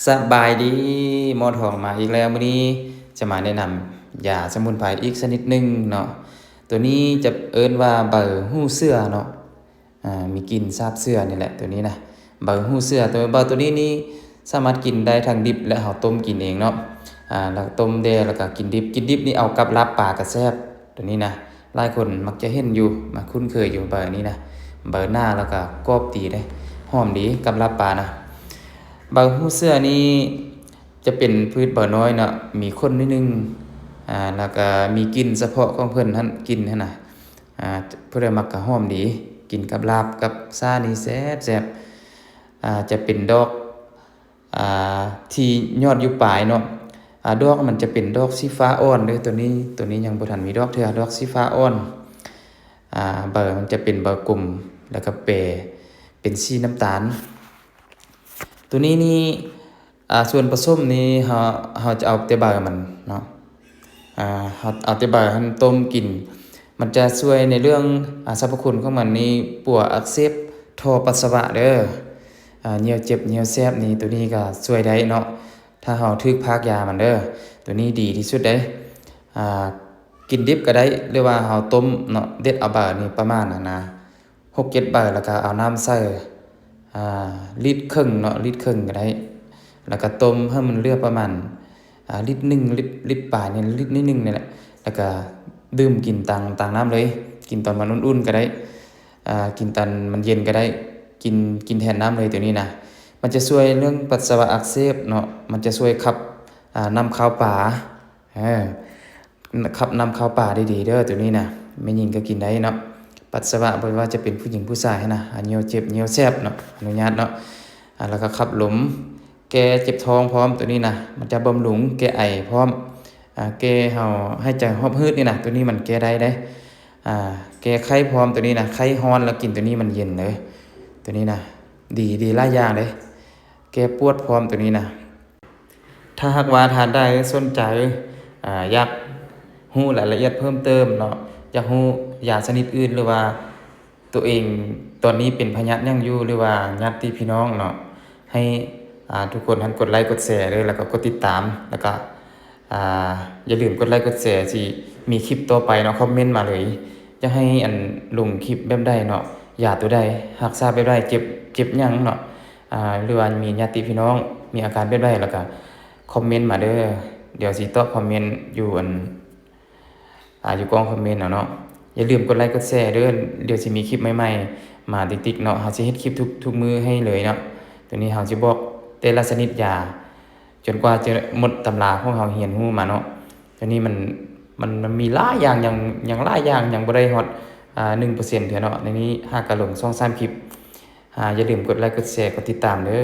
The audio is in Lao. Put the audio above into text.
ສະບາຍດີ ໝໍທອງມາອີກແລ້ວ. ມື້ນີ້ຈະມາແນະນຳຢາສະໝຸນໄພອີກຊະນິດໜຶ່ງເນາະ. ໂຕນີ້ຈະເອີ້ນວ່າໃບຫູເສືອເນາະ. ອາ ມີກິ່ນສາບເສືອນີ້ແຫຼະ ໂຕນີ້ນະ. ໃບຫູເສືອ ໂຕ ໃບໂຕນີ້ນີ້ສາມາດກິນໄດ້ທັງດິບ ແລະ ເຮົາຕົ້ມກິນເອງເນາະ. ອາ ແລ້ວຕົ້ມແດ່ ແລ້ວກໍກິນດິບ. ກິນດິບນີ້ເອົາກັບລາບປາກໍແຊບ ໂຕນີ້ນະ. ຫຼາຍຄົນມັກຈະເຫັນຢູ່ ມັກຄຸ້ນເຄີຍຢູ່ໃບນີ້ນະ. ໃບໜາ ແລ້ວກໍກອບດີເດ້ ຫອມດີກັບລາບປານະ. ໃບຫູເສືອນີ້ຈະເປັນພືດໃບນ້ອຍເນາະ ມີຂົນໜ້ອຍໜຶ່ງ ອາ ແລ້ວກໍມີກິ່ນສະເພາະຂອງເພິ່ນຫັ້ນ ກິ່ນຫັ້ນນະ. ອາ ຜູ້ໃດມັກກໍຫອມດີ ກິນກັບລາບກັບຊານີ້ແຊບໆ. ອາ ຈະເປັນດອກ ອາ ທີ່ຍອດຢູ່ປາຍເນາະ. ອາ ດອກມັນຈະເປັນດອກສີຟ້າອ່ອນເດີ້ ໂຕນີ້. ໂຕນີ້ຍັງບໍ່ທັນມີດອກເທື່ອ ດອກສີຟ້າອ່ອນ. ອາ ໃບມັນຈະເປັນໃບກົມ ແລ້ວກໍແປເປັນສີນ້ຳຕານ. ໂຕນີ້ນີ້ ອາ ສ່ວນປະສົມນີ້ ເຮົາ ເຮົາຈະເອົາແຕ່ໃບມັນເນາະ. ອາ ເຮົາເອົາແຕ່ໃບຫັ້ນຕົ້ມກິນ ມັນຈະຊ່ວຍໃນເລື່ອງ ອາ ສັບພະຄຸນຂອງມັນນີ້ ປົວອັກເສບທໍ່ປັດສະວະເດີ້. ອາ ຍ່ຽວເຈັບຍ່ຽວແສບນີ້ ໂຕນີ້ກໍຊ່ວຍໄດ້ເນາະ ຖ້າເຮົາຖືກພາກຢາມັນເດີ້. ໂຕນີ້ດີທີ່ສຸດເດ້. ອາ ກິນດິບກໍໄດ້ ຫຼືວ່າເຮົາຕົ້ມເນາະ ເດັດເອົາໃບນີ້ປະມານຫັ້ນນະ ຫົກເຈັດໃບ ແລ້ວກໍເອົານ້ຳໃສ່ ອາ ລິດເຄິ່ງເນາະ ລິດເຄິ່ງກໍໄດ້. ແລ້ວກໍຕົ້ມໃຫ້ມັນເຫຼືອປະມານ ອາ ລິດໜຶ່ງ ລິດ ລິດປາຍນີ້ ລິດໜຶ່ງນີ້ແຫຼະ. ແລ້ວກໍດື່ມກິນຕາມ ຕາມນ້ຳເລີຍ ກິນຕອນມັນອຸ່ນໆກໍໄດ້. ອາ ກິນຕອນມັນເຢັນກໍໄດ້ ກິນ ກິນແທນນ້ຳເລີຍໂຕນີ້ນະ. ມັນຈະຊ່ວຍເລື່ອງປັດສະວະອັກເສບເນາະ ມັນຈະຊ່ວຍຂັບ ອາ ນ້ຳຄາວປາ ເອີ ຂັບນ້ຳຄາວປາໄດ້ດີເດີ້ ໂຕນີ້ນະ. ແມ່ຍິງກໍກິນໄດ້ເນາະ ປັດສະວະ ບໍ່ວ່າຈະເປັນຜູ້ຍິງຜູ້ຊາຍຫັ້ນນະ ອາ ຍ່ຽວເຈັບຍ່ຽວແສບເນາະ ອະນຸຍາດເນາະ. ອາ ແລ້ວກໍຂັບລົມ ແກ້ເຈັບທ້ອງພ້ອມ ໂຕນີ້ນະ. ມັນຈະບຳລຸງແກ້ໄອພ້ອມ ອາ ແກ້ເຮົາຫາຍໃຈຫອບຫືດນີ້ນະ ໂຕນີ້ມັນແກ້ໄດ້ເດ້. ອາ ແກ້ໄຂ້ພ້ອມ ໂຕນີ້ນະ ໄຂ້ຮ້ອນ ແລ້ວກິນໂຕນີ້ມັນເຢັນເລີຍ ໂຕນີ້ນະ. ດີ ດີຫຼາຍຢ່າງເດ້ ແກ້ປວດພ້ອມ ໂຕນີ້ນະ. ຖ້າຫາກວ່າທ່ານໃດສົນໃຈ ອາ ຢາກຮູ້ລາຍລະອຽດເພີ່ມເຕີມເນາະ ຢາກຮູ້ຢາຊະນິດອື່ນ ຫຼືວ່າໂຕເອງຕອນນີ້ເປັນພະຍາດຫຍັງຢູ່ ຫຼືວ່າຍາດຕິພີ່ນ້ອງເນາະ ໃຫ້ ອາ ທຸກຄົນຫັ້ນກົດໄລກົດແຊເດີ້ ແລ້ວກໍກົດຕິດຕາມ ແລ້ວກໍ ອາ ຢ່າລືມກົດໄລກົດແຊ ຊິມີຄລິບຕໍ່ໄປເນາະ. ຄອມເມັນມາເລີຍ ຢາກໃຫ້ ອັນ ລົງຄລິບແບບໃດເນາະ ຢາໂຕໃດ ຮັກສາແບບໃດ ເຈັບ ເຈັບຫຍັງເນາະ ອາ ຫຼືວ່າມີຍາດຕິພີ່ນ້ອງມີອາການແບບໃດ ແລ້ວກໍຄອມເມັນມາເດີ້. ດຽວຊິຕອບຄອມເມັນຢູ່ ອັນ ອາ ຢູ່ກ້ອງຄອມເມັນເອົາເນາະ. ຢ່າລືມກົດໄລກົດແຊເດີ້ ດຽວຊິມີຄລິບໃໝ່ໆມາຕິກໆເນາະ. ເຮົາຊິເຮັດຄລິບທຸກ ທຸກມື້ໃຫ້ເລີຍເນາະ. ໂຕນີ້ເຮົາຊິບອກແຕ່ລະຊະນິດຢາ ຈົນກວ່າຈະໝົດຕຳລາຂອງເຮົາຮຽນຮູ້ມາເນາະ. ໂຕນີ້ມັນ ມັນ ມັນມີຫຼາຍຢ່າງ ຍັງ ຍັງຫຼາຍຢ່າງ ຍັງບໍ່ໄດ້ຮອດ ອາ ໜຶ່ງເປີເຊັນເທື່ອເນາະ. ໃນນີ້ຫາກະລົງສອງສາມຄລິບ. ອາ ຢ່າລືມກົດໄລກົດແຊ ກົດຕິດຕາມເດີ້.